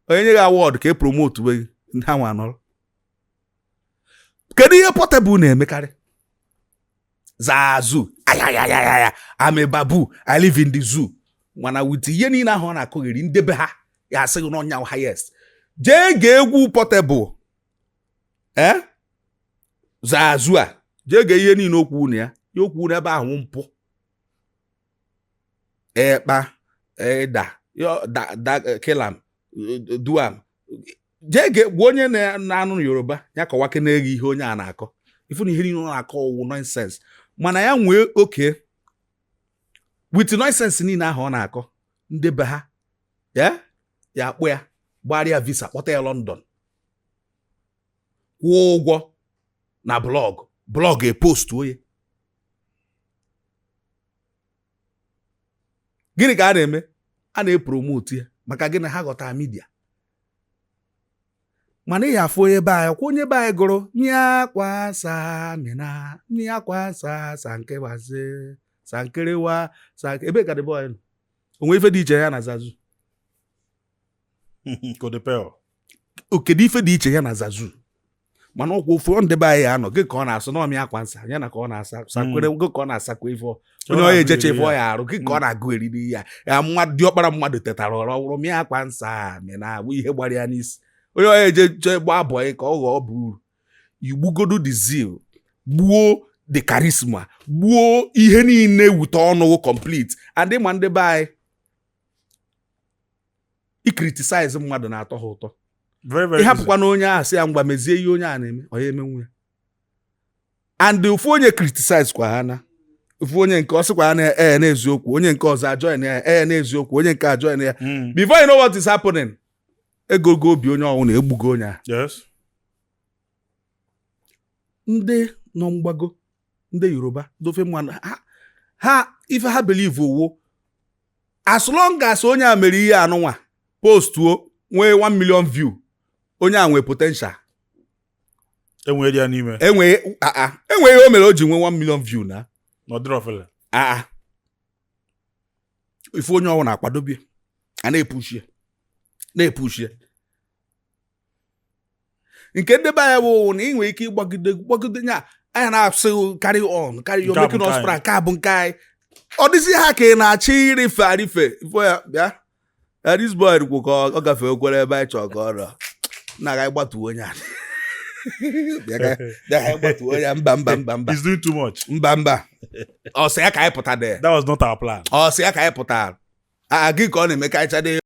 Onye nye gị award ka e promote gị, ha nwa nọrọ. Kedu ihe Portable na-emekarị? Zazu ayayayaya, I'm a babu, I live in the zoo. Mana with ihe niile ahụ ọ na-akọgheri, ndị be ha ya asị gị n'ọnya highest. Jee gee egwu Portable, eh, Zazu a, jee gee ihe niile okwu na ya, ihe okwu n'ebe ahụ, mpụ, ekpa, ịda da da, kilam duam. Jee gee, gwa onye na-anụ Yoruba ya kọwa kene gị ihe onye a na-akọ. Ifu na ihe niile ọ na-akọ ọwụ nonsense, mana ya nwee oke with nonsense niile ahụ ọ na-akọ, ndị be ha ya ya akpụ ya, gbara ya visa, kpọta ya London, kwụọ ụgwọ na blog, blog epost onye. Gịnị ka a na-eme? A na-epromote ya. Maka gịnị? Ha ghọtara media. Mana ị ya afụ onye be anyị kwa, onye be anyị gụrụ nye akwa sa mina nye akwa sa sa nke gbazie sa nkerewa sa ebe ka the boy nọ, onwe ife dị iche ya na Zazu? Kodepel. Kedu ife dị iche ya na Zazu? Mana ọkwa ofu ndị be anyị ya anọ gị ka ọ na-asụ n'ọmị akwa nsa ya na ka ọ na-asa sakwere gị ka ọ na-asakwa ife onye ọ ejecha ife ọ ya arụ gị ka ọ na-agụ eriri ya ya mmadụ diọkpara mmadụ tetara ụra ọhụrụ mịa akwa nsa mị na-abụ ihe gbara ya n'isi. Onye ọ eje chọọ gbaa bọyị ka ọ ghọọ bụ uru. Igbugodo the zeal, gbuo the charisma, gbuo ihe niile wute ọnụ complete. And ịma ndị be anyị, icriticize mmadụ na-atọ ha ụtọ. Very, very easy. Ịhapụkwa na onye ahụ sị ya ngwa mezie ihe onye a na-eme, ọ ya emenwu ya. And ofu onye criticize kwa ha na ofu onye nke ọ sịkwa ya na ee n'eziokwu, onye nke ọzọ ajoin ya, ee n'eziokwu, onye nke ajoin ya. Before you know what is happening, egogo obi onye ọnwụ na-egbugo onye a. Ndị nọ mgbago, ndị Yoruba, ndị ofe mmanụ, ha ife ha believe owo, as long as onye a mere ihe anụnwa, postuo, nwee 1 million view, onye a nwee potential. Enwere ya n'ime. Enwee aa, enwee ihe o mere o ji nwee 1 million view na N'ọdịrị ofele. Aa, ife onye ọwụ na-akwadobie a na-epushie, na-epushie. Nke ndị be anyị bụ na ị nwere ike ịgbagide gbagide nya anya na-asị carry on, carry on. Nke a bụ making us nke anyị. proud. Nke a bụ nke anyị. Ọ dịzị ha ka ị na-achọ irife arife ifo ya bịa. Ya, this boy kwu ka ọ gafee okwere ebe anyị chọrọ ka ọ nọ na aga gbatuo onye a. Bịa ka anyị gbatuo onye a. Mba, mba, mba, mba. He's doing too much. Mba, mba, ọ sị ya ka anyị pụta there. That was not our plan. Ọ sị ya ka anyị pụtara a gị ka ọ na-emekarịcha dị.